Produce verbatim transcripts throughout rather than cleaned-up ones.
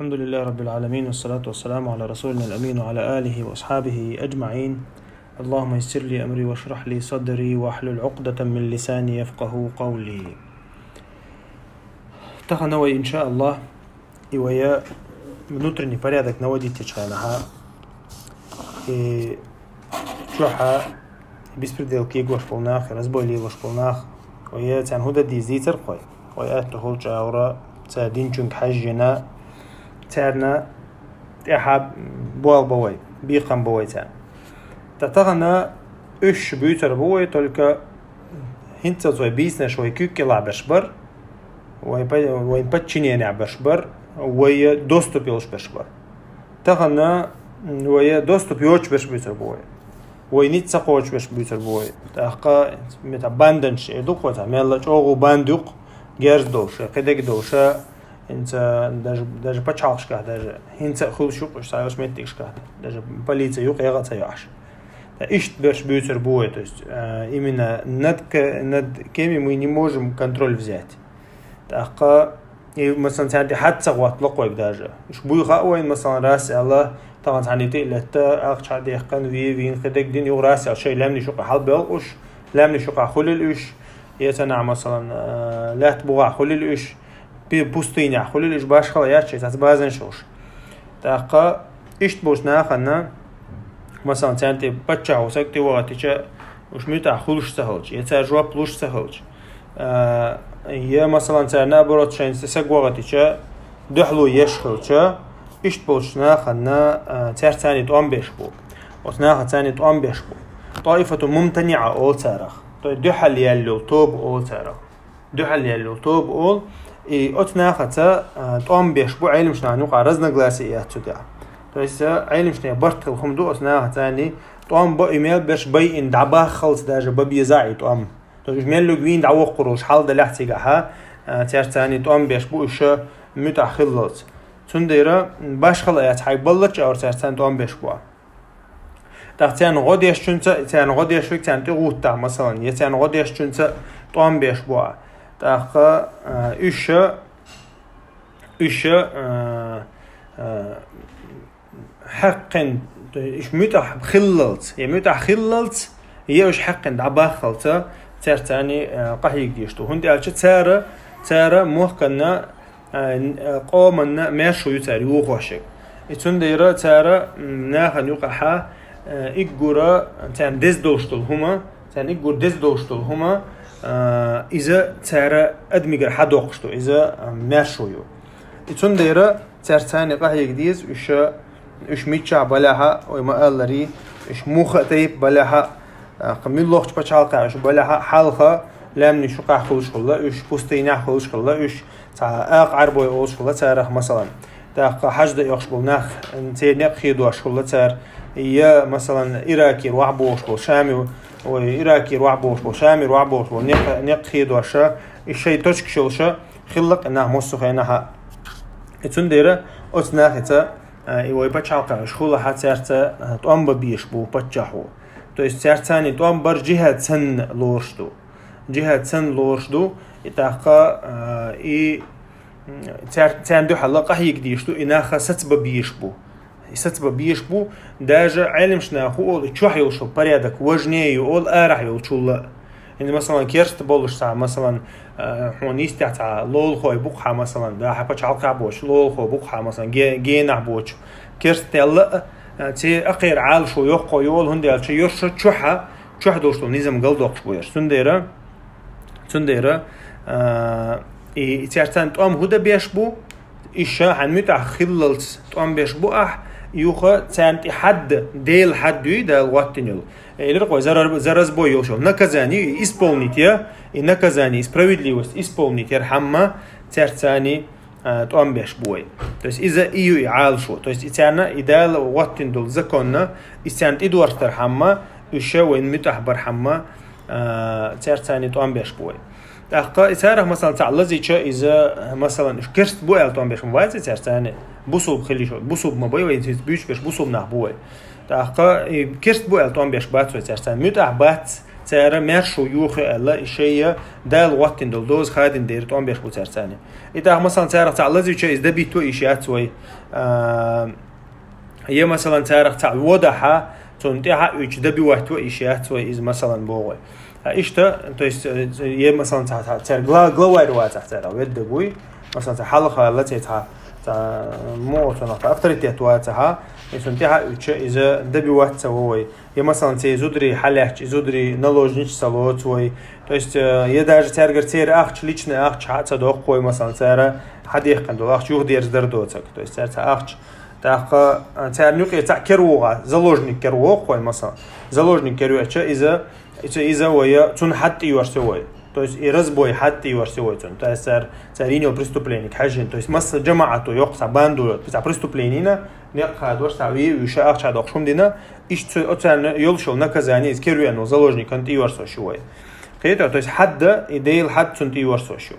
الحمد لله رب العالمين، والصلاة والسلام على رسولنا الأمين وعلى آله وأصحابه أجمعين. اللهم يسر لي أمري واشرح لي صدري واحلل عقدة من لساني يفقهوا قولي. Тахан вай, иншааллах, и вай внутренний порядок наводить дечу хенахь, и чохь беспредел кегош болу нах, разбой лелош болу нах, вай царна хӀун дан деза дийцар кхой. Вай аьтто хӀулча агӀора ца динчуьнга хьаьжжина, царна тӀаьхьа болх бан вай, бекхам бан вай царна. Ткъа тахана уьш буьйцур бу вай, только хӀинца вай бийцинарш вай куьг кӀелахь берш бара, вай па-, вайн подчиненехь берш бара, вай доступ йолуш берш бара. Тахана вай доступ йоцуш берш буьйцур бу вай. Вай ницкъ ца кхочуш берш буьйцур бу вай. ТӀаккха мета банданаш эр ду кхой, цхьа мелла чӀогӀа банда ю-кх, герз долуш, кхидерг долуш, хӀинца даже, даже пачхьалкхашкахь, даже хӀинца а хуьлуш ю-кх уьш цхьайолчу меттигашкахь, даже полици ю-кх, эгӀа а ца йохьуш. Ткъа иштта берш буьйцур бу вай, то есть, а, именно над к-, над кем мы не можем контроль взять. ТӀаккха, и, масалан, царна тӀе хьад ца хӀоттало кхойга даже. Уьш буй хаьа вайна, масалан, раз аьлла, тахана цхьаьна тӀе а летта, ахча хьа а дехкан, ве-, вийна кхидерг дина, юха раз аьлла, шайн лаьмнаш юкъахь хьалабевлла уьш, лаьмнаш юкъахь хуьлийла уьш, я цхьана, масалан, а, лаьтта бухахь хуьлийла уьш, пи-, пустыняхь хуьлийла уьш, башхала яц шайн цхьацца базанаш долуш. ТӀаккха иштта болчу нахана, масалан, царна тӀе паччахьо саг тӀе вахийтича, уьш муьтӀахь хуьлуш ца хилча, я цара жоп луш ца хилча, а, я, масалан, цара наоборот шайн саг вахийтича, дуьхьало еш хилча, иштта болчу нахана, а, цаьрца царний тӀом беш бу. Оцу наха царний тӀом беш бу. ТӀаифату мумтаниӀа олу царах. То есть дуьхьал яьлла йолу тоба олу царах. Дуьхьал яьлла йолу тоба олу. И оцу нахаца, а, тӀом беш бу Ӏеламчу нахана юкъахь, разногласие яц цу тӀехь. То есть, а, Ӏеламчу нехан барт хилла хӀума ду оцу нахаца царний тӀом бо, и мел берш байина дӀабаххалц даже бан беза и тӀом. То есть уьш меллиг вийна дӀавоккхур волуш хьал далахь цигахьа, а, цаьрца царний тӀом беш бу уьш муьтӀахь хиллалц. Цундела башхала яц хьайга балларчу агӀор цаьрца царний тӀом беш бу. ТӀаккха царна гӀо дешчуьнца, царна гӀо деш верг царна тӀе гӀуттахь, масалан, я царна гӀо дешчуьнца тӀом беш бу. ТӀаккха, а, уьш, уьш, а, а, хьаькхна, то есть уьш муьтӀахь хиллалц, я муьтӀахь хиллалц, я уьш хьаькхна дӀабаххалца, цаьрца царний, а, къахьега дезаш ду. ХӀунда аьлча цара, цара мохканна, а, н-, а, къоманна маьршо ю цара йохош ерг. И цундела цара, м, нахана юкъахьа, а, уггара царна деза долуш долу хӀума, царна уггар деза долуш долу хӀума, а, иза цара адамигара хьадоккхуш ду, иза, а, маьршо ю. И цундела цаьрца царний къахьега деза, уьш, уьш миччахь балахьа, вай ма-аллара, уьш муха а тайпа балахьа, а, кху муьлххачу пачхьалкхехь уьш балахьа, хьалха лаьмнаш юкъахь хуьлуш хилла уьш, пустынехь хуьлуш хилла уьш, цхьа акха Ӏарбой олуш хилла царах, масалан. ТӀаккха хьаж дан оьхуш болу нах, церан некъ хедош хилла цара, я, масалан, Иракера охьабогӀуш болу, Шаме, ой, Иракера охьабогӀуш болу, Шамера охьабогӀуш болу некъ, некъ хедош, и шайн точкаш йолуш хилла-кх и нах массо а хенахь. И цундела оцу нахаца, а, и вай пачхьалкхехь уьш хилахь цаьрца, а, тӀом бан безаш бу паччахьо. То есть цаьрца царний тӀом бар жихӀад санна лоруш ду. ЖихӀад санна лоруш ду, и тӀаккха, а, и, м, цар-, царна дуьхьал къахьега дезаш ду, и нах сацбан безаш бу. И сацбан безаш бу, даже Ӏеламчу наха хӀун олу, и чохь йолуш йолу порядок важнее ю олу арахь йолчул а. ХӀинца, масалан, керста болуш цхьа, масалан, а, хьуна йистехь цхьа лолахой бу-кх хьан, масалан, да, хьан пачхьалкхехь боцуш лолахо бу-кх хьан, масалан, ге-, генахь боцуш. Керста тӀелла а, а, церан акхеран Ӏалашо йоккхо ю олу, хӀунда аьлча йоьрша чохь а, чохь долуш долу низам галдоккхуш бу ерш. Цундела, цундела, а, и, и цаьрца царна тӀом хӀун дан беш бу, уьш хьан муьтӀахь хиллалц тӀом беш бу ахь, юха царна тӀе хьад, Делан хьад дуй, Дала гӀоттина йолу. Элира кхой, за ра-, за разбой йолуш йолу наказание, и исполнить я, и наказание, и справедливость исполнить яр хьамма цаьрца царний а, тӀом беш бу вай. То есть иза и ю и Ӏалашо. То есть и царна и Дала гӀоттина долу законна, и царна тӀедортар хьамма, уьш вайн муьтӀахь бар хьамма, а, цаьрца царний тӀом беш бу вай. ТӀаккха и царах, масалан, цхьаъ лазийча, иза, масалан, уьш керст бу аьлла тӀом беш ма бац цаьрца царний, бусулба хилиш, бусулба ма бай вай, иза буьйцуш берш бусулба нах бу вай. ТӀаккха и керст бу аьлла тӀом беш бац вай цаьрца царний, муьтӀахь бац, Цара маьршо йохайо аьлла, и шайга Дала гӀоттийна долу доза хадийна дера тӀом беш бу цара царна. И тӀаккха, масалан, царах цхьаъ лазийча, иза дӀабитто йиш яц вай. А, е, масалан, царах цхьаъ водахьа, цунна тӀаьхьа а уьйча дӀабитто йиш яц вай, иза, масалан, боху вай. А иштта, то есть, э, е, масалан, цхьа, цхьа, цара гла-, главарь вацахь цара, ведда вуй, масалан, цхьа хьалха лаций цхьа, цхьа, мо, цунах авторитет вацахьа, и цунна тӀаьхьа а уьйча, иза дӀабитта ца во вай. Я, масалан, церан зударий хьалаьцча, и зударий наложница ца лоцу вай. То есть, э, я даже цаьргара церан ахча, личный ахча хьа а ца доккху вай, масалан, цара хьадехкина долу ахча юхадерзадар доцург. То есть, цара цхьа ахча, тӀаккха, э, царна юкъе цхьаъ кара вогӀа, заложник кара вогӀу вай, масалан. Заложник кара веача, иза, иза, иза вай, цунна хьатта йоьрзу вай. То есть, и разбой хьатта йоьрзу вай цунна. То есть, цара, цара йина йолу преступление хьаьжжина. То есть, масса жамаӀато йоккха цхьа банду, цхьа преступление йина, некъ хадош, цхьа ве-, вуьйш ахча доккхуш хӀума дина, иштта цу, оцарна йолуш йолу наказание, иза кара веана волу заложникана тӀейоьрзуш ю вай. Кхетий, то есть хьадда, и Делан хьадда цунна тӀейоьрзуш ю.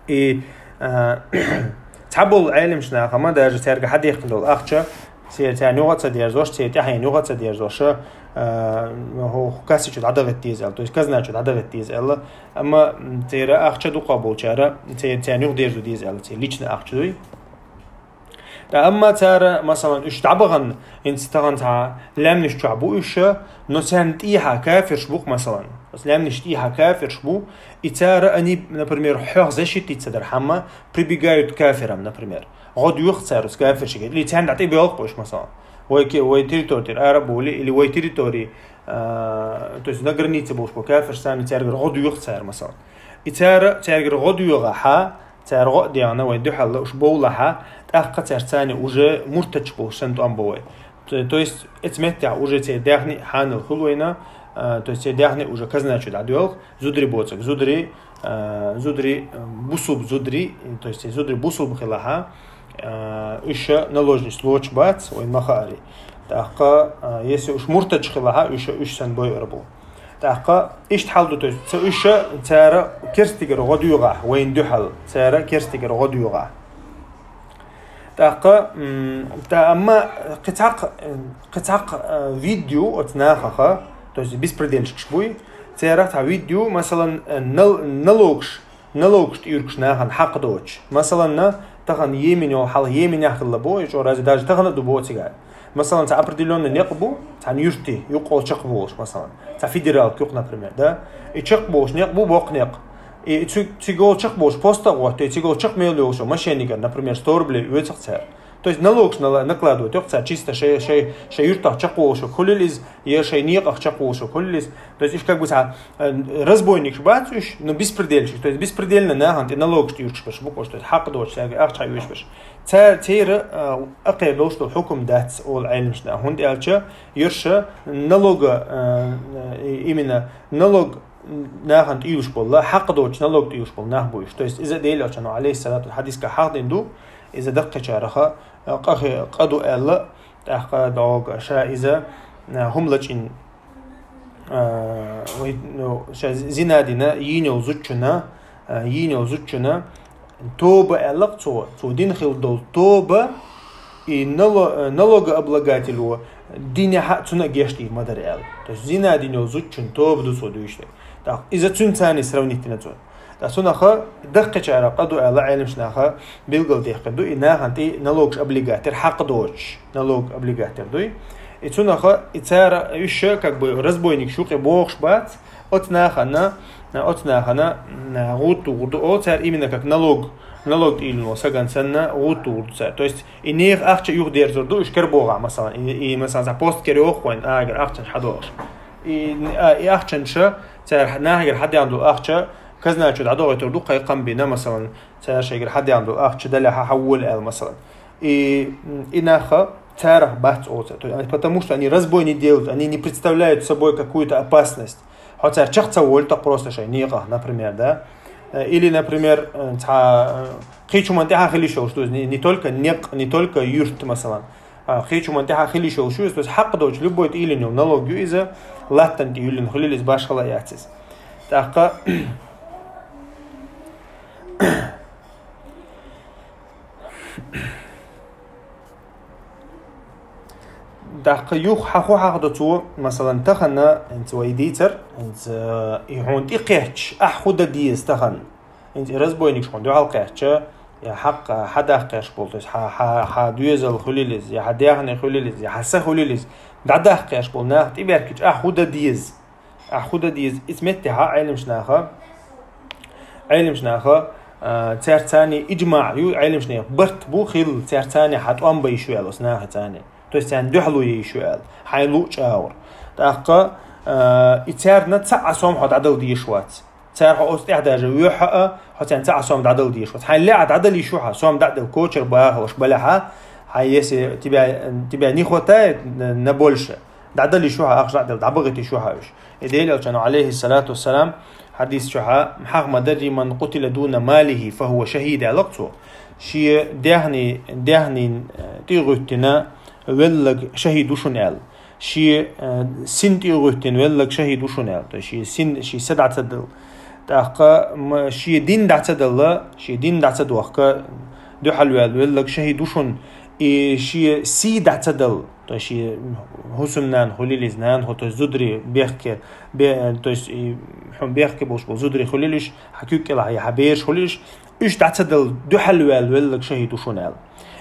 И, а, цхьаболу Ӏеламчу наха ма даже цаьрга хьадехкина долу ахча, церан царна юха а ца дерзош, церан тӀаьхьенна юха а ца дерзош, а, хӀокху касса чу дӀадахийта деза аьлла, то есть казна чу дӀадахийта деза аьлла. Амма церан ахча дукха болчара, церан царна юха дерзо деза аьлла, церан личный ахча дуй. Ткъа амма цара, масалан, уьш дӀабахана, хӀинца тахана цхьа лаьмнаш чохь бу уьш, но царна тӀехьа кафирш бу-кх, масалан. Оцу лаьмнаш тӀехьа кафирш бу, и цара они, например, хьох защитить ца дархьама, прибегают к кафирам, например. ГӀо доьху цара оцу кафиршига, или царна дӀатӀебоьлху уьш, масалан. Вай ке-, вай территори тӀера ара а бовлий, или вай территори, а, то есть на границе болуш бу кафирш, царна цаьргара гӀо доьху цара, масалан. И цара цаьргара гӀо доьхахьа, цара гӀо а дегӀна вайн дуьхьал уьш бовлахьа, тӀаккха цара царна уже муртадаш болуш санна тӀом бо вай. То, то есть, эцу меттехь уже церан даьхни а хьанал хуьлу вайна, а, то есть, церан даьхни уже казна чу дӀадоьлху, зударий боцург, зударий, а, зударий, а, бусулба зударий, то есть, церан зударий бусулба хилахьа, а, уьш наложница лоцуш бац, вайн ма хаарий. ТӀаккха, а, если уьш муртадаш хилахьа, уьш, уьш санна бойур бу. ТӀаккха иштта хьал ду, то есть, ца уьш цара керстигара гӀо доьхахь, вайна дуьхьал, цара керстигара гӀо доьхахь. ТӀаккха, м, та, амма кхин цхьаккха, кхин цхьаккха, а, вид ю оцу нахаха, то есть беспредельщикаш буй, церах цхьа вид ю, масалан, нал-, налогаш, налогаш тӀе юьргаш нахана хьакъ доцуш. Масалан, тахана Йеменехь, хьалха Йеменехь хилла бо, и чӀогӀа разве даже тахана а ду бо цигахь. Масалан, цхьа определённый некъ бу, цхьана юьртий, юккъехула чекхболуш, масалан, цхьа федералка юкъ, например, да? И чекхболуш некъ бу, боккха некъ. И цу-, цигахула чекхболуш поста гӀотта, и цигахула чекх мел йолуш мошенникаш, например, сто рублей оьцу-кх цара. То есть налогаш нала-, накладывать йо-кх цара чисто шай, шай, шай юьртах чекхволуш хуьлийла иза, я шай некъах чекхволуш хуьлийла иза. То есть уьш как бы цхьа, э, разбойникаш бац уьш, но беспредельщикаш. То есть беспредельно нахана тӀе налогаш тӀе юьргаш берш бу-кх уьш, то есть хьакъ доцуш цаьрга ахча хьаоьцуш берш. Цара, церан, а, къахьега долуш долу хьукум дац, олу Ӏеламнаха, хӀунда аьлча уьш налога, а, и-, именно налог нахана тӀе уьйзуш болу, хьакъ доцуш налог тӀе уьйзуш болу нах бу уьш. То есть иза Делан Элчано, алейхиссалату, хьадисехь хьахдина ду, иза даккхийчараха, а, къа хи-, къа ду аьлла, тӀаккха дӀога ша иза, а, хӀума лачкъийна, а, вай, ну, ша зи-, зина дина, йийна йолу зудчунна, а, йийна йолу зудчунна тоба аьлла-кх цо, цо дина хилла долу тоба, и нало-, э, налогооблагатело динехь а цунна а гечдийр ма дара аьлла. То есть зина дина йолу зудчун тоба ду цо дуьйцуш дерг. ТӀаккха иза цуьнца сравнить дина цо. Ткъа цунах даккхийчара къа ду аьлла, Ӏеламнаха билгалдаьккхина ду, и нахана тӀе налогаш облигать яр хьакъ доцуш, налог облигать яр дуй. И цунах и цара, уьш, как бы, разбойникаш юкъе бохуш бац, оцу нахана, оцу нахана, м, гӀуда тухур ду, о, цара именно как налог, налог тӀе йиллина волу сагана санна гӀуда тухур ду цара. То есть и нехан ахча юхадерзор ду уьш кара богӀахь, масалан, и, и, масалан, цхьа пост кара йоху вайн, агара ахчанаш хьадохуш. И, а, и ахчанаш, цара нахагара хьадеана долу ахча казна чу дӀадохуьйтур ду, кхайкхам бина, масалан, цара шайгара хьадеана долу ахча далехьа хьавола аьлла, масалан. И, и наха царах бац оцу. То есть, потому что они разбой не делают, они не представляют собой какую-то опасность. Хьо цара чекх ца волу тӀаккха просто шайн некъах, например, да? Э, или, например, э, цхьа, э, кхечу хӀуманна тӀаьхьа хила йиш йолуш ду, не, не только некъ, не только юрт, масалан. А, кхечу хӀуманна тӀаьхьа хила йиш йолуш ю иза, то есть хьакъ доцуш, любой тӀе йиллина йолу налог ю иза, латтана тӀе йиллина хуьлийла иза, башхала яц иза. ТӀаккха ТӀаккха юха хьа хӀу хьахдо цо, масалан, тахана, хӀинца вай дийцар, хӀинца, э, и хьуна тӀекхаьчча, ахь хӀу дан деза тахана? ХӀинца и разбойникаш хьуна дуьхьал кхаьчча, я хьакъ хьадаккха кхаьчаш бола, то есть хьа, хьа, хьа доьзал хуьлийла из, я хьа даьхни хуьлийла из, я хьа са хуьлийла из, дӀадаккха кхаьчаш бола нах тӀебаьркича, ахь хӀу дан деза? Ахь хӀу дан деза? Ицу меттехьа Ӏелимаш наха, Ӏелимаш наха, а, царцани иджмаӀ ю, Ӏелимаш наха барт бу хилла, царцани хьа тӀом бе йиш ю аьлла, оцу нахацани. То есть царна дуьхьало е йиш ю аьлла, хьайна луъучу агӀор. ТӀаккха, а, и царна цхьа а сом хьо дӀадала дезаш вац. Цара хьо оцу тӀехь даже воьхьа а, хьо царна цхьа а сом дӀадала дезаш вац. Хьайна лаьа дӀадала йиш ю хьан, сом дӀа а делла кочара бахалуш балехьа, хьан, если тебя, тебя не хватает на, на больше, дӀадала йиш ю хьан, ахча дӀа а делла, дӀабахийта йиш ю хьан уьш. И Делан Элчано, алейхи салату вассалам, хьадис чохьа: «Хьах ма дарри, ман къутила дуна малихи, фа хӀува шахид», аьлла цо. Шен даьхни, даьхни, э, тӀе а гӀуьттина, веллаг шахид ву шуна аьлла. Шен, э, син тӀе а гӀуьттина, веллаг шахид ву шуна аьлла. То есть шен син, шен са дӀа ца дала. ТӀаккха м-, шен дин дӀа ца дала, шен дин дӀа ца дохка, дуьхьал ваьлла, веллаг шахид ву шуна. И шен сий дӀа ца дала, то есть шен хӀусамнана хуьлийла из, нана ху-, то есть зударий бехке, бе-, то есть и хьуна бехке болуш болу зударий хуьлийла уьш, хьан куьг кӀелахь я хьан бераш хуьлийла уьш, уьш дӀа ца дала, дуьхьал ваьлла, веллаг шахид ву шуна аьлла.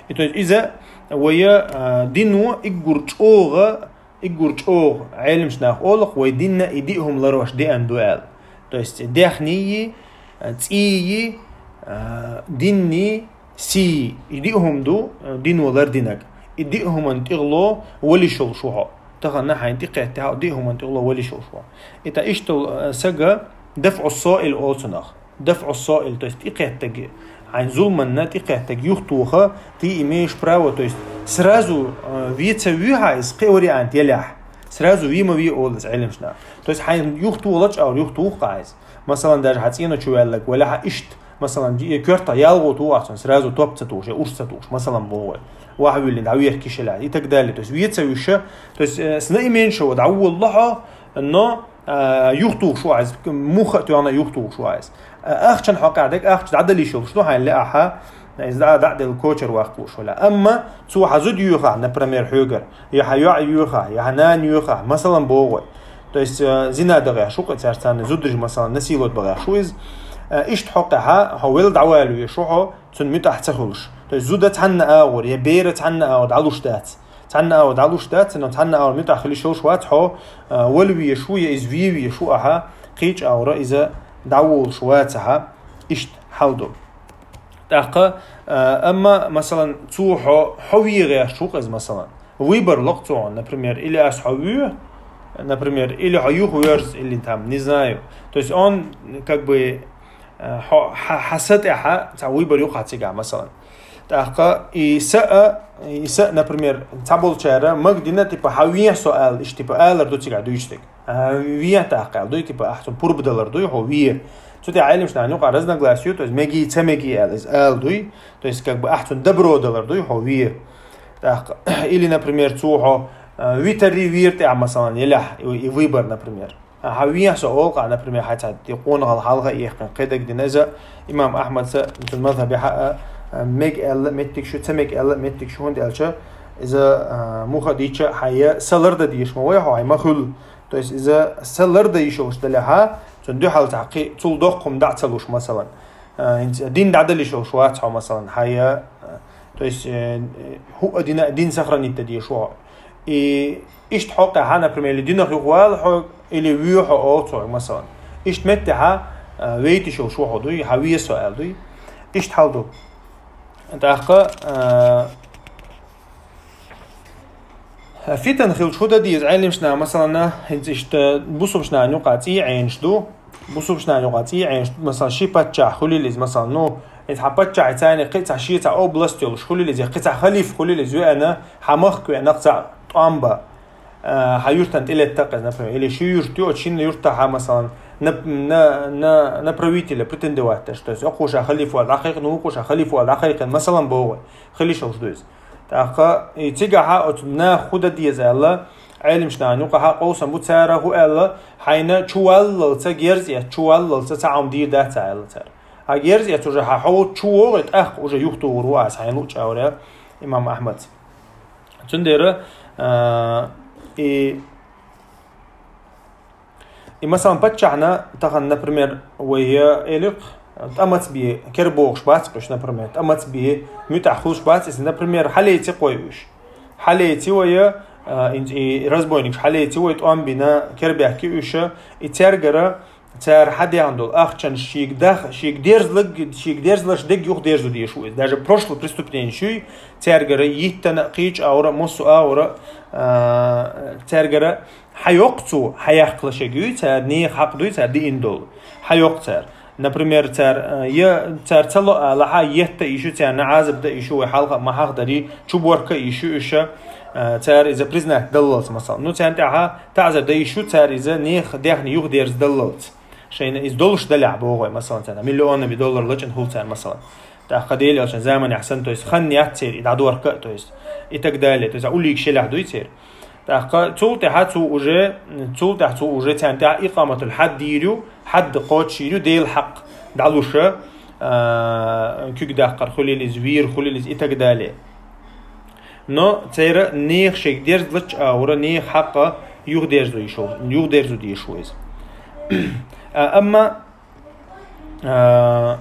И то есть иза вай, а, дино иггур чӀогӀа, иггур чӀогӀа Ӏелимаш наха олу-кх, вай динна и диъ хӀума ларош деана ду аьлла. То есть даьхнийи, а, цӀийи, а, динни, сийи, и диъ хӀума ду, а, дино лардинарг. И диъ хӀуманна тӀехула вала йиш йолуш ву хьо. Тахана хьайна тӀекхетта хьо диъ хӀуманна тӀехула вала йиш йолуш ву хьо. И тӀа иштта, а, сага дафӀу соил олу цунах. ДафӀу соил, то есть тӀекхеттаг, хьайн зуламанна тӀекхеттаг юхатоха, ты имеешь право, то есть сразу, э, вен ца вуьйхьа иза, кхин вариант елахь, сразу вен ма ве олу иза Ӏелимаш наха. То есть хьайн юхатохалча, аур юхатуху-кх ахь иза. Масалан, даже хьан цӀено чу ваьлларг валахьа иштта, масалан, коьртах ялхо туху ахь цунна, сразу топ ца тухуш, я урс ца тухуш, масалан, боху вай. Ваха вуьллина, дӀавехкийша аьлла, и так далее. То есть вен ца вуьйша, то есть, э, с наименьшего дӀаволалахьа, но а, юхатухуш ву ахь иза, муха а тоьхна юхатухуш ву ахь иза. А, ахчан хьокъехь дерг ахча дӀадала йиш йолуш ду, хьайна лаахь, иза дӀа, дӀа а делла кочара ваккха лууш валахь. Амма цо хьан зуда йоьхахь, например, хьоьгара, я хьан йоӀ йоьхахь, я хьан нана йоьхахь, масалан, боху вай. То есть, а, зина дан гӀерташ ву-кх цаьрца, царна зударий, масалан, насиловать бан гӀерташ ву иза. А, иштта хьокъехь хьо велла дӀавала везаш ву хьо, цунна муьтӀахь ца хуьлуш. То есть зуда цхьанна агӀор, я бер цхьанна агӀор дӀалуш дац. Цхьанна агӀор дӀалуш дац, но цхьанна агӀор муьтӀахь хила йиш йолуш вац хьо, а, вала везаш ву, я иза вен везаш ву ахьа, кхечу агӀора иза дӀаволуш вацахьа, иштта хьал ду. ТӀаккха, а, амма, масалан, цо хьо, хьо вен гӀерташ ву-кх иза, масалан. Выбор ло-кх цо хьуна, например, или ас хьо вуьйху, например, или хьо юхаверза, или там, не знаю. То есть он, как бы, Э, хьо-, хьа-, хьан са тӀехь цхьа выбор ю-кх хьан цигахь, масалан. ТӀаккха и са а, и са а, например, цхьаболчара магадина, типа, хьан вен со аьлла, иштта, типа, алар ду цигахь дуьйцург. А, вен тӀаккха аьлла дуй, типа, ахь цунна пурба далар дуй, хьо вен. Цу тӀехь Ӏелимаш нахана юкъа разногласие ю, то есть меги, ца меги аьлла, иза ала дуй. То есть, как бы, ахь цунна добро далар дуй, хьо вен. ТӀаккха, или, например, цо хьо, а, витарий вер тӀехь, масалан, елахь, и, и выбор, например. Хьан вен со олу-кх, например, хьан цхьа тӀе къонахалла хьалха а яьккхина, кхидерг дина иза, имам Ахьмадца, цуьнан мазхьабехь а, а, мега аьлла меттигаш ю, ца мега аьлла меттигаш ю, хӀунда аьлча иза, а, муха а дийцча, хьан са лардан дезаш ма вай хьо, хьан ма хуьлу. То есть иза са лардан йиш йолуш далехьа, цунна дуьхьал цхьа кхин цул доккха хӀума дӀа а ца луш, масалан. А, хӀинца дин дӀадала йиш йолуш вац хьо, масалан, хьан, а, то есть, э, хӀуъа дина, дин сохранить дан дезаш ву хьо. И иштта хьокъехь, например, или динах юхавала хьо, или вуьйху хьо олу цо, масалан. Иштта меттехь, а, вейта йиш йолуш ву хьо дуй, хьан вен со аьлла дуй. Иштта хьал ду. ТӀаккха, а, Фитан хилча хӀун дан деза Ӏелимаш наха, масалан, хӀинца иштта бусалбанаш нахана юкъа цӀий Ӏенаш ду. Бусалбанаш нахана юкъа цӀий Ӏенаш ду, масалан, ши паччахь хуьлийла иза, масалан, ну, иза хьан паччахь, царна кхин цхьа шен цхьа область йолуш хуьлийла иза, я кхин цхьа халиф хуьлийла иза веана, хьан махка веана цхьа тӀом бан. А, хьан юьртана тӀелетта-кх иза, например, или ши юрт ю, оцу шина юьртахь, масалан, на, на, на, на правителя претендовать деш, то есть, оцу ша халиф вала дӀакхайкхина, вукху ша халиф вала дӀакхайкхина, масалан, боху вай, хила йиш йолуш ду иза. ТӀаккха и цигахьа оцу наха хӀун дан деза аьлла, Ӏелимаш нахана юкъахьа къовсам бу цара хӀун аьлла, хьайна чу валлалца, герз эцна чу валлалца цхьа Ӏомма дийр дац аьлла цара. Хьан герз эцна уже хьан хьо чу вогӀий, тӀаккха уже юхатухур ву аса хьайна луъучу агӀор, имам Ахьмадс. Цундера, а, и, и, масалан, паччахьна тахан, например, вай я элирк, тӀамаца бе кер бохуш бац уьш, например, тӀамаца бе муьтӀахь хуш бац, если, например, хьалейци кхой уьш. Хьалейци вай, а, ин-, и разбойникаш хьалейци вай, тӀом бина, кер баьхки уьш, и цергара цара хьадеана долу ахчанаш шийга дах-, шийга дерзлаг-, шийга дерзлаш дерг юха дерзу деш ву иза. Даже прошлое преступление шуй, цергара йиттана, кхечу агӀора, массо агӀора, а, цергара хьайоккху цо, хьаяккхалаш ю, цара нехан хьакъ дуй, цара диъна долу. Хьайоккху цара. Например, цара, а, я цара ца ло алахьа, етта йиш ю, царна Ӏазап дан йиш ю, вай хьалха ма хьахдарий, чуборка йиш ю уьш, а, цара иза признать даллалц, масалан. Ну, царна тӀаьхьа таӀзар дан йиш ю, цара иза нехан дехна юха дерза даллалц. Шайна иза долуш далехь боху вай, масалан, царна миллионами доллар лачкъина хӀума цара, масалан. ТӀаккха Дела аьллачун заманехь санна, то есть, хан яц церан и дӀадорка, то есть, и так далее. То есть, уллиг шелехь дуй церан. ТӀаккха цул тӀаьхьа цо уже, цул тӀаьхьа цо уже царна тӀаьхьа икъаматул хьадд йийр ю, хьадд кхочушйийр ю, Делан хьакъ дӀалуша, а, куьг даккхар хуьлийла иза, вийр хуьлийла иза, и так далее. Но церан нехан шайга дерзлача агӀора, нехан хьакъ юхадерзо йиш ву, юхадерзо деш ву иза. А, амма, а,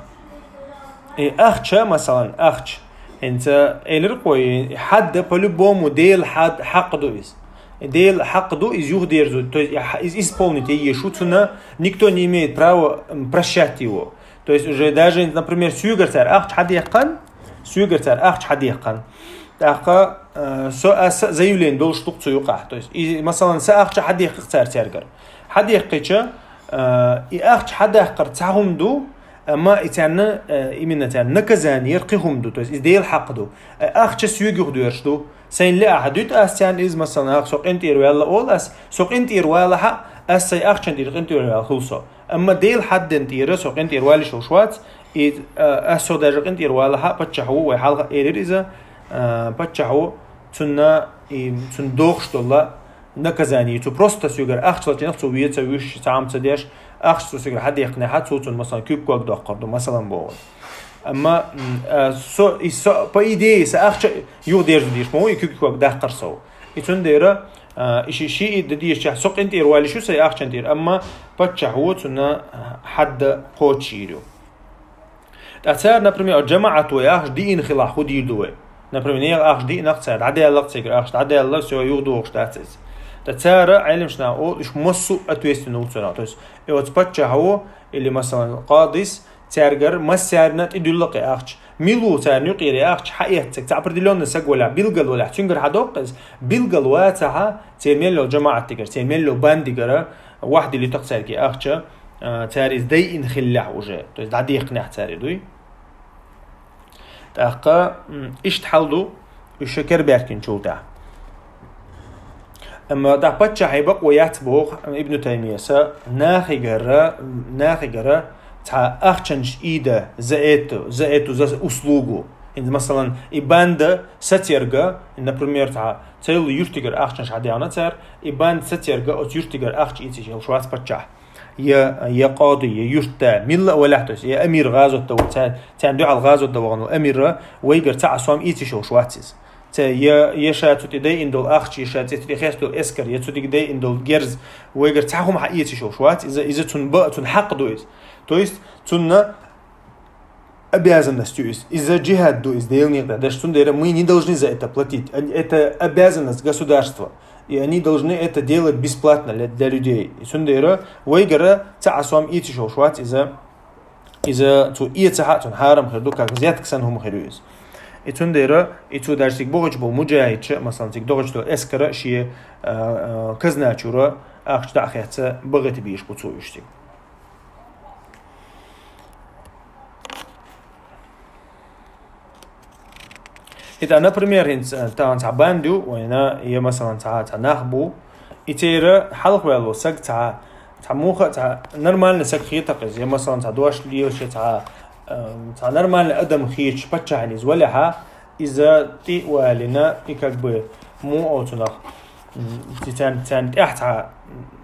и ахча, масалан, ахча, хӀинца элира кхой, и хьадда по-любому Делан хьад-, хьакъ ду иза. И Делан хьакъ ду иза юхадерзо, то есть и хьа-, иза исполнить е еш ву, цунна никто не имеет права, м, прощать его. То есть уже даже, например, соьгара цара ахча хьадехкан, соьгара цара ахча хьадехкан. ТӀаккха, э, со аса заявление долуш ду-кх цу юкъахь. То есть, и, масалан, сан ахча хьадехкхи-кх цара цергара. Хьадехкхича, э, и ахча хьадаккхар цхьа хӀума ду, амма и царна, э, именно царна наказание яр кхин хӀума ду. То есть, иза Делан хьакъ ду. Э, ахча соьга юхадоьрзуш ду. Сайна лаахь дуьту ас царна иза, масалан, ах, со къинтӀера ваьлла олу ас, со къинтӀера валахьа, ас сайн ахчан тӀера къинтӀера ваьлла хуьлу со. Амма Делан хьаддан тӀера со къинтӀера валийш йолуш вац, и, а, ас со даже къинтӀера валахьа, паччахь ву, вай хьалха элира иза, а, паччахь ву, цунна, и, цунна дохуш долу наказание, цу просто соьгара ахча лачкъинарх цо вен ца вуьйш, цхьа хӀума ца деш, ахча цо соьгара хьадехкинехьа, цо цунна, масалан, куьг-ког доккхур ду, масалан, боху. Амма, м, а, со, и со, по идее, сан ахча юхадерзо деш ма ву, и куьг-ког даккхар со. И цундела, а, и ши, ши и дан дезачехь, со къинтӀера валийш ю сайн ахчан тӀера, амма паччахь ву, цунна, а, хьадда кхочушйийр ю. Ткъа цара, например, жамаӀат вай ахча диъна хилахь, хӀун дийр ду вай? Например, нехан ахча диъна-кх цара, дӀадаьлла-кх цигара ахча, дӀадаьлла, всё, юхадохуш дац иза. Ткъа цара, Ӏеламнаха олу, уьш массо а ответственный ву цунах. То есть, и оцу паччахьо, или, масалан, къадис, цаьргара массаьрна тӀедуьллу-кх и ахча. Мила ву царна юкъера и ахча хьаэцнарг? Цхьа определённый саг валахь, билггал валахь, цуьнгара хьадоккху иза. Билггал вацахьа, церан мел йолу жамаӀатигара, церан мел йолу бандигара ваьхьа дилийта-кх цаьрга и ахча, а, цара иза дайина хиллехь уже, то есть дӀадехкинехь цара и дуй. ТӀаккха, м, иштта хьал ду уьш кербаьхкинчул тӀаьхьа. Амма тӀаккха паччахье бакъо яц боху Ибн Таймияса, нахигара, нахигара цхьа ахчанаш ийда за эту, за эту, за услугу. ХӀинца, масалан, и банда сацерга, например, цхьа цхьайолу юьртигара ахчанаш хьадаьхна цара, и банда сацерга оцу юьртигара ахча ийцийш йолуш вац паччахь. Я, я къади, я юьртда, милла а валахь, то есть, я амир гӀазот дан ву, царна, царна дуьхьал гӀазот дан вахана ву амира, вайгара цхьа а сом ийцийш йолуш вац иза. Ца, я, я ша цу тӀе дайина долу ахча, я ша цу тӀе хеста долу эскар, я цу тӀе дайина долу герз, вайгара цхьа хӀума хьаийцийш йолуш вац, иза, иза цунна ба-, цунна хьакъ ду иза. То есть, цунна обязанность ю иза. Иза джихад ду иза, Делан некъа тӀехь деш. Цундела мы не должны за это платить. Это обязанность государства. И они должны это делать бесплатно для, для людей. И цундела вайгара цхьа а сом ийцийш йолуш вац иза, иза цо эцахьа, цунна хьарам хир ду, как взятка санна хӀума хир ю иза. И цундела, и цо даже цига бохуьйтуш болу муджахидша, масалан, цига дохуьйтуш долу эскара шен, а, а, казначура ахча дӀа а хетта багӀита бийш бу цо уьш цига. ХӀинца, например, хӀинца, э, тахана цхьа банда ю вайна, я, масалан, цхьа, цхьа нах бу, и церан хьалхаваьлла саг цхьа, цхьа муха а, цхьа нормальный саг хета-кх иза, я, масалан, цхьа дош лелаш, я цхьа, э, цхьа нормальный адам хеташ паччахьна иза валехьа, иза тӀе а валийна, и как бы муха оцунах, м, ци-, царна, царна тӀехь цхьа,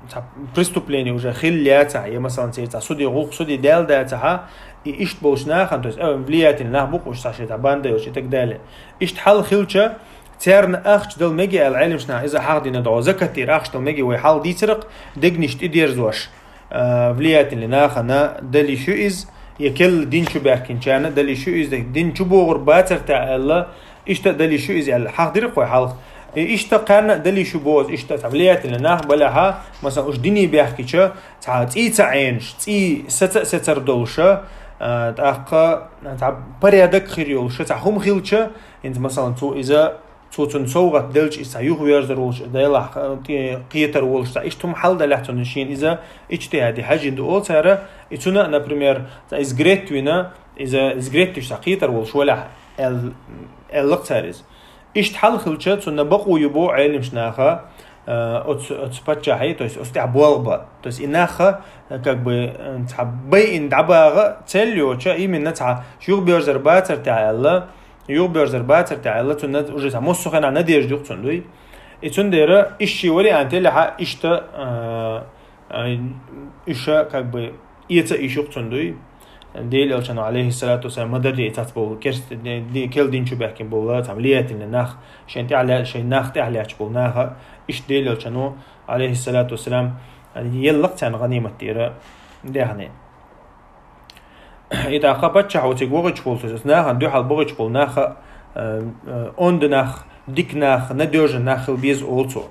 цхьа преступление уже хилла яцахь, я, масалан, церан цхьа суде, гӀуллакх суде даьлла дацахьа, и иштта болчу нахана, то есть, э, влиятельный нах бу-кх уьш, цхьа шайн цхьа банда йолуш и так далее. Иштта хьал хилча, Царна ахча дала мега аьлла Ӏелимаш наха иза хьахдина догӀу. Закат тӀера ахча дала мега вай хьалха дийцарах, дегнаш тӀедерзош, а, влиятельный нахана дала йиш ю иза, я керла дин чу баьхкинчарна дала йиш ю иза, дин чу богӀур бацар те аьлла, иштта дала йиш ю иза аьлла хьахдира вай хьалха. И иштта кхарна дала йиш ю боху, иштта цхьа влиятельный нах балехьа, масалан, уж дине баьхкича, цхьа цӀий ца Ӏенаш, цӀий саца а сецар долуша, а, тӀаккха цхьа порядок хир йолуша, цхьа хӀума хилча, хӀинца, масалан, цо иза, цо цунна совгӀат делча, иза цхьа юхаверзар волуш, делахь, а, тӀе кхетар волуш, цхьа иштта хӀума хьалдалехь цунна шена иза, иджтихӀаде хьаьжжина ду олу цара, и цунна, например, цхьа иза грет вина, иза, иза грет виш цхьа кхетар волуш валехь, аьл-, аьлла-кх цара иза. Иштта хьал хилча, цунна бакъо ю боху Ӏелимаш наха, э, оцу, оцу паччахье, то есть оцу тӀехь болх бан. То есть и наха, э, как бы, э, цхьа байина дӀабагӀа цел йоцуша, именно цхьа юхаберзар бацар те аьлла, юхаберзар бацар те аьлла, цунна уже цхьа массо хенахь надежда ю-кх цунна, дуй. И цундела ишши вариант елахьа иштта, э, э, уьш, как бы, эца йиш ю-кх цунна, дуй. Дела йолчу, алейхиссалату вассалам, ма-дарра и цхьацца болу керст-, ди-, ди-, керла дин чу баьхкина болу, цхьа влиятельный нах, шайн тӀехь лаьцна, шайн нах тӀехь лаьцна болу наха, иштта Дела йолчу, алейхиссалату вассалам, елла-кх царна гӀанимат тӀера даьхни. И тӀаккха паччахь оциг вахийтуш волу, то есть нахана дуьхьал бахийтуш болу наха, э, э, онда нах, дика нах, надежный нах хила беза олу цо.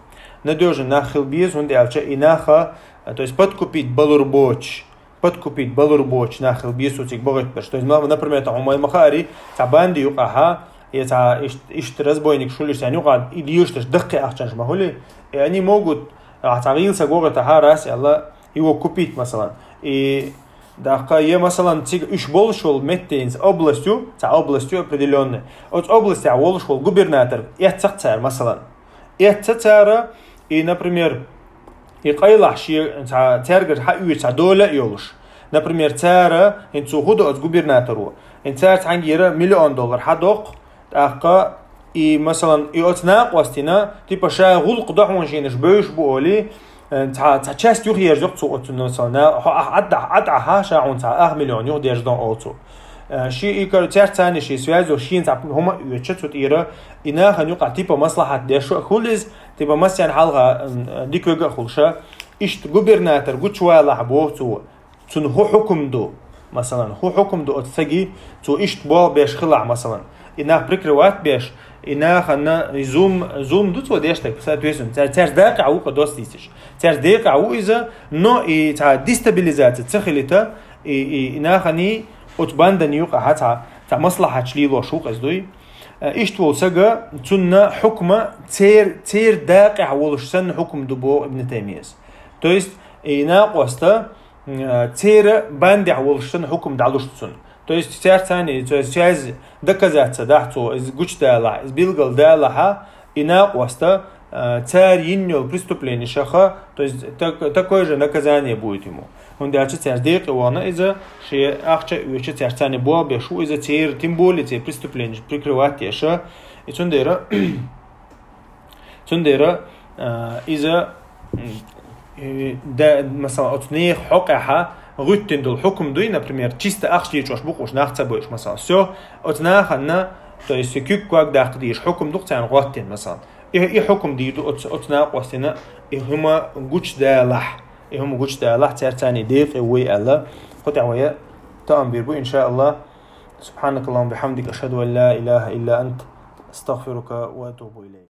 Надежный нах хила беза, хӀунда аьлча и наха, э, то есть подкупить балур боцуш, подкупить балур боцуш нах хила беза оциг бахийтуш. То есть, ма-, например, тахьа хьуна ма хаари, цхьа банди юкъахьа, я цхьа ишт-, иштта разбойник шулиш царна юкъахь и лелаш дерш даккхий ахчанаш ма хуьли. И они могут, а, цхьа гӀийла саг вахийтахьа, раз аьлла, его купить, масалан. И тӀаккха, я, масалан, цига уьш болуш волу меттенца областью, цхьа областью определённый. Оцу областехь волуш волу губернатор эцна-кх цара, масалан. Эцна цара, и, например, и къайлахь шен цхьа цаьргара хьаоьцу цхьа доля а йолуш. Например, цара, хӀинца цо хӀун до оцу губернаторо? ХӀинца цара цхьаьнгара миллион доллар хьадоккху, тӀаккха и, масалан, и оцу накъостина, типа, ша гӀуллакх до хьуна шенаш бевзаш бу олий, э, цхьа, цхьа часть юхаерза-кх цо оцу, масалан, на-, хьо ахь Ӏад-, Ӏад ахьа, ша хьуна цхьа ах миллион юхадерзадо олу цо. Э, ши и кар-, цаьрца цхьаьна шен связь йолуш, шена цхьа хӀума а оьцуш цу тӀера, и нахана юкъахь типа маслахьат деш а хуьлу иза, типа массарна хьалха, м, дика верг а хуьлуш. Иштта губернатор гучувалахь боху цо. Цунна хӀун хьукум ду? Масалан, хӀун хьукум ду оцу стаге, цо иштта болх беш хилахь, масалан? И нах прикрывать беш, и нахана и зулм, зулм ду цо деш дерг, соответственно, цаьр-, цаьрца декъехь ву-кх, доцца дийцича. Цаьрца декъехь ву иза, но и цхьа дестабилизация ца хилийта, и, и, и нахана оцу бандана юкъахьа цхьа, цхьа маслахьаташ лелош ву-кх иза, дуй. Э, иштта волу сага, цунна хьукма цер-, церан декъехь волуш санна хьукум ду боху Ибн Таймияс. То есть, и накъоста, э, церан бандехь волуш санна хьукум дӀалуш цунна. То есть цаьрца цхьаьна, то есть цаьрца доказать ца дахь цо, иза гучудалахь, иза билгалдалахьа, и накъоста, э, цара йина йолу преступленешаха, то есть так-, такое же наказание будет ему. ХӀунда аьлча цаьрца декъе вахана иза, шен ахча а оьцуш, цаьрца цхьаьна болх беш ву иза, церан, тем более, церан преступленеш прикрывать деш. И цундела, цундела, а, иза, м, э, да, масалан, оцу нехан хьокъехьа гӀуьттина долу хьукум дуй, например, чисто ахча лийчош бу-кх уьш, нах ца бойуш, масалан. Всё, оцу нахана, то есть, куьг-ког даккха дезаш хьукум ду-кх царна гӀоттина, масалан. И, и хьукум дийр ду оцу, оцу накъостина, и хӀума гучудалахь, и хӀума гучудалахь, цаьрца цхьаьна декъе вуй аьлла. Кху тӀехь вай тоам бийр бу, иншааллах. سبحانك اللهم وبحمدك، أشهد أن لا إله إلا أنت، أستغفرك وأتوب إليك.